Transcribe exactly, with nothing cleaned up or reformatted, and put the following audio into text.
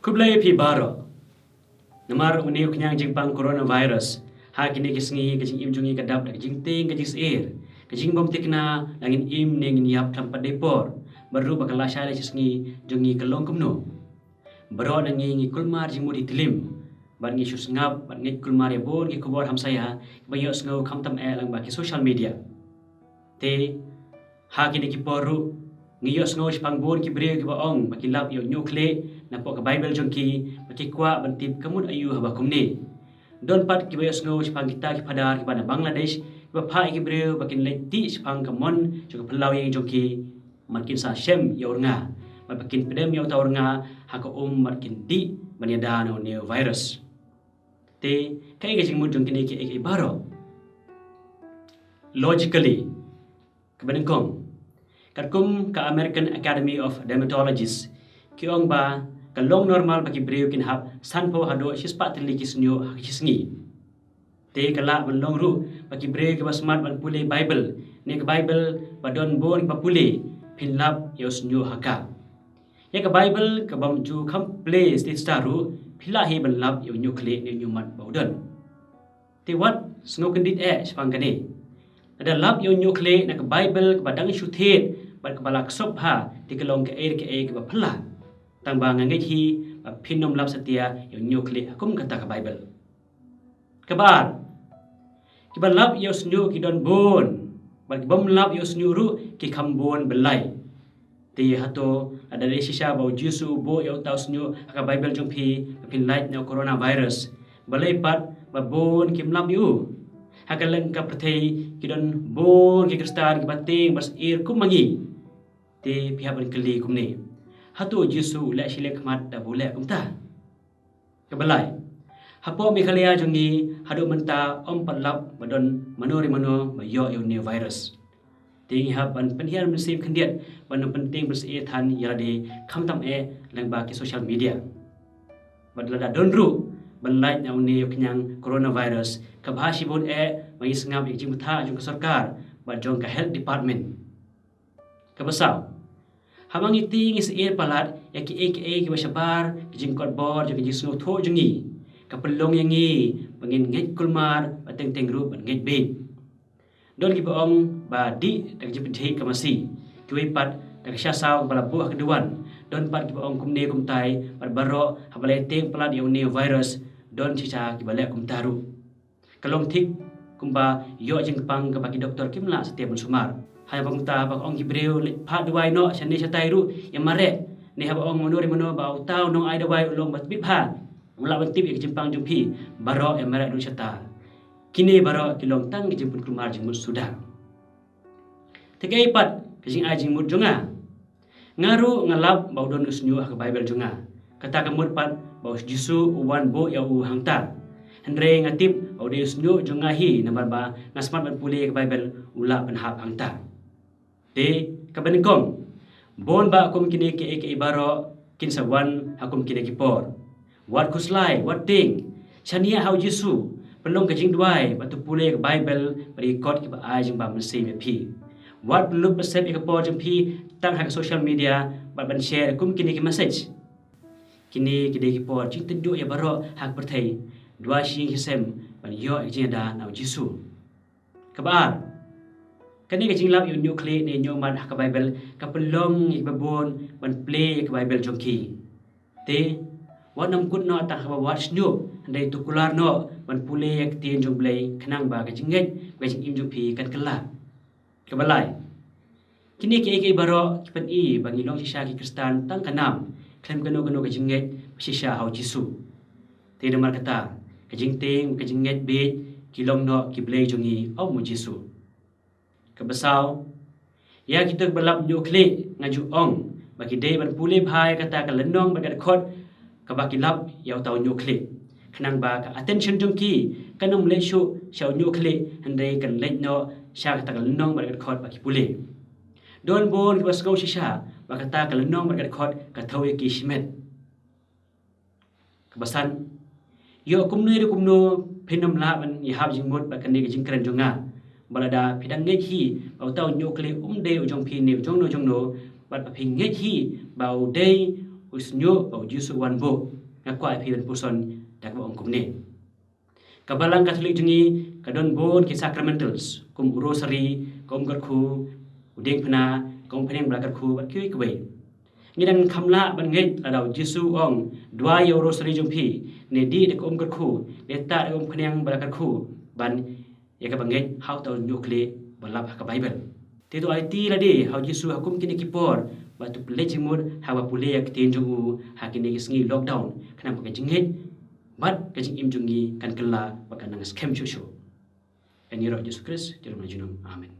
Khublei phi baroh. Namar une u khñiang jingpang coronavirus, ha kine ki sngi ka jingim jong ngi ka dap da ka jingtieng ka jingsyier, ka jingbym thikna, la ngin im ne ngin ïap khlem pat dei por, bad ruh ba ka lashai lashisngi jong ngi ka long kumno. Baroh na ngi ngi kulmar jingmut hi tlim, bad ngi shu sngap bad ngeit kulmar ïa bun ki khubor hamsaia kiba ïohsngew khamtam eh lyngba ki social media. Te ha kine ki por ruh ngi ïohsngew shaphang bun ki briew kiba ong ba ki lap ïa u ñiuhkhlieh napoh ka Baibl jong ki, ba ki kwah ban tip ka mut aïu haba kumne. Don pat kiba ïohsngew shaphang kita ki phadar kiba na Bangladesh kiba phah ïa ki briew ba kin leit tih shaphang ka mon jong ka phyllaw ïing jong ki, bad kin sa shem ïa u rnga, bad ba kin pdem ïa uta u rnga ha ka um bad kin dih ban ïada na une u virus. Te kaei ka jingmut jong kine kiei kiei baroh? Logically, kaba nyngkong, katkum ka American Academy of Dermatologists, ki ong ba ka long normal ba ki briew kin hap sanphew haduh shispah tylli ki shñiuh ha ka shi sngi. Te ka lah ban long ruh ba ki briew kiba smat ban pule Baibl, ne ka Baibl ba don bun kiba pule, phin lap ïa u shñiuh ha ka. Ïa ka Baibl kabym ju kham pule shisha ruh, phi lah hi ban lap ïa u ñiuhkhlieh ne u ñiuhmat ba u don. Te wat sngewkyndit eh shaphang kane. Lada lap ïa u ñiuhkhlieh na ka Baibl kaba dang shu thied bad kaba la ksop bha, te ka long kaei kaei kaba phylla. Tang ba nga ngeit hi ba phin ym lap satia ïa u ñiuhkhlieh ha kum kata ka Baibl. Kaba ar, kiba lap ïa u shñiuh ki don bun, bad kibym lap ïa u shñiuh ruh ki kham bun byllai. Te hato lada dei shisha ba u Jisu u buh ïa uta u shñiuh ha ka Baibl jong phi ba phin lait na u coronavirus, balei pat ba bun kim lap ïa u? Ha kylleng ka pyrthei ki don bun ki Khristan kiba tieng bad syier kum ma ngi. Te phi hap ban kylli kumne, hato u Jisu u leh shiliang khmat da ba u leh kumta? Kaba lai, hapoh Meghalaya jong ngi haduh mynta ym pat lap ba don mano re mano ba ïoh ïa une u virus. Te ngi hap ban pynhiar mynsiem khyndiat ban ym pyntieng pynsyier than ïa lade, khamtam eh lyngba ki social media. Bad lada don ruh ban lait na une u khñiang coronavirus, kaba ha shibun eh ba ngi sngap ïa ka jingbthah jong ka sorkar bad jong ka health department. Kaba saw, haba ngi tieng ngi syier palat ïa kiei kiei kiba shabar, ka jingkotbor jong ka jingsngewthuh jong ngi ka pynlong ïa ngi ba ngin ngeit kulmar bad teng teng ruh ban ngeit bieit. Don kiba ong ba dih da ka jingpynjhieh ka masi, kiwei pat da ka sha saw kaba la buh ha ka duwan. Don pat kiba ong kumne kumtai, bad baroh haba la ïatieng palat ïa une u virus, don shisha kiba leh kumta ruh. Ka long thik kumba ïoh jingpang kaba ki doktor kim lah satia ban sumar. Haba kumta ba ong ki briew leit phah dawai noh shane shatai ruh, ïa mareh, ne haba ong mano re mano ba uta u nongai dawai u long ba tbit bha, u lah ban tip ïa ka jingpang jong phi, baroh ïa mareh lut shata. Kine baroh ki long tang ki jingpynkulmar jingmut suda. Te kaei pat ka jingai jingmut jong nga? Nga ruh nga lap ba u don u shñiuh ha ka Baibl jong nga. Kata ka mut pat ba u Jisu u wan buh ïa u hangta. Hynrei nga tip ba u dei u shñiuh jong nga hi, namar ba nga smat ban pule ïa ka Baibl, u lah ban hap hangta. Te kaba nyngkong, bun ba kum kine kiei kiei baroh kin sa wan ha kum kine ki por. Wat khuslai, wat tieng. Shaniah ha u Jisu, pynlong ka jingduwai bad to pule ïa ka Baibl bad ïa ki kot kiba ai jingbam mynsiem ïa phi. Wat pynlut pasep ïa ka por jong phi tang ha ka social media bad ban share kum kine ki message. Kine ki dei ki por jingtynjuh ïa baroh ha ka pyrthei. Duwai shi ïing shi sem ban ïoh ïa ka jingïada na u Jisu. Kaba ar, kane ka jinglap ïa u ñiuhkhlieh ne ñiuhmat ha ka Baibl ka pynlong ïa kiba bun ban plie ïa ka Baibl jong ki. Te wat nym kut noh tang haba wad shñiuh, hynrei to kular noh ban pule ïa ka ktien jong U Blei, khnang ba ka jingngeit, ka jingim jong phi kan kylla. Kaba lai, kine kiei kiei baroh ki pyni ba ngi long shisha ki Khristan tang ka nam, khlem kano kano ka jingngeit ba shisha ha u Jisu. Te namar kata, ka jingtieng, ka jingngeit bieit ki long noh ki blei jong ngi, ym u Jisu. Kaba saw, ïa kito kiba lap ñiuhkhlieh nga ju ong ba ki dei ban pule bha ïa kata ka lynnong bad ka dkhot kaba ki lap ïa uta u ñiuhkhlieh, khnang ba ka attention jong ki kan ym leit shuh sha u ñiuhkhlieh, hynrei kan leit noh sha kata ka lynnong bad ka dkhot ba ki pule. Don bun kiba sngew shisha ba kata ka lynnong bad ka dkhot ka thew ïa ki shimet. Kaba san, ïoh kumno ruh kumno phin ym lah ban ïahap jingmut bad kane ka jingkren jong nga. Ba lada phi dang ngeit hi ba uta u ñiuhkhlieh um dei u jong phi ne u jongno jongno, bad ba phi ngeit hi ba u dei u shñiuh ba u Jisu u wan buh, Nga kwah ïa phi ban puson da kaba ong kumne. Ka Balang Katholik jong ngi ka don bun ki sacramentals kum u Rosary, ka Umkyrkhu, u Diengphna, ka Umphniang bad la Kyrkhu bad kiwei kiwei. Ngi dang kham lah ban ngeit lada u Jisu u ong, duwai ïa u Rosary jong phi, ne dih da ka Umkyrkhu, ne tah da ka Umphniang bad la Kyrkhu, ban ïa kaba ngeit ha uta u hynñiewkhlieh ba lap ha ka Baibl. Te to aiti lade ha u Jisu ha kum kine ki por, bad to pynleit jingmut ha kaba pule ïa ka ktien jong u ha kine ki sngi lockdown, khnang ba ka jingngeit bad ka jingim jong ngi kan kylla bad kan nang skhem shuh shuh. Ïa ngi ïaroh Jisu Khrist, jingim la junom. Amen.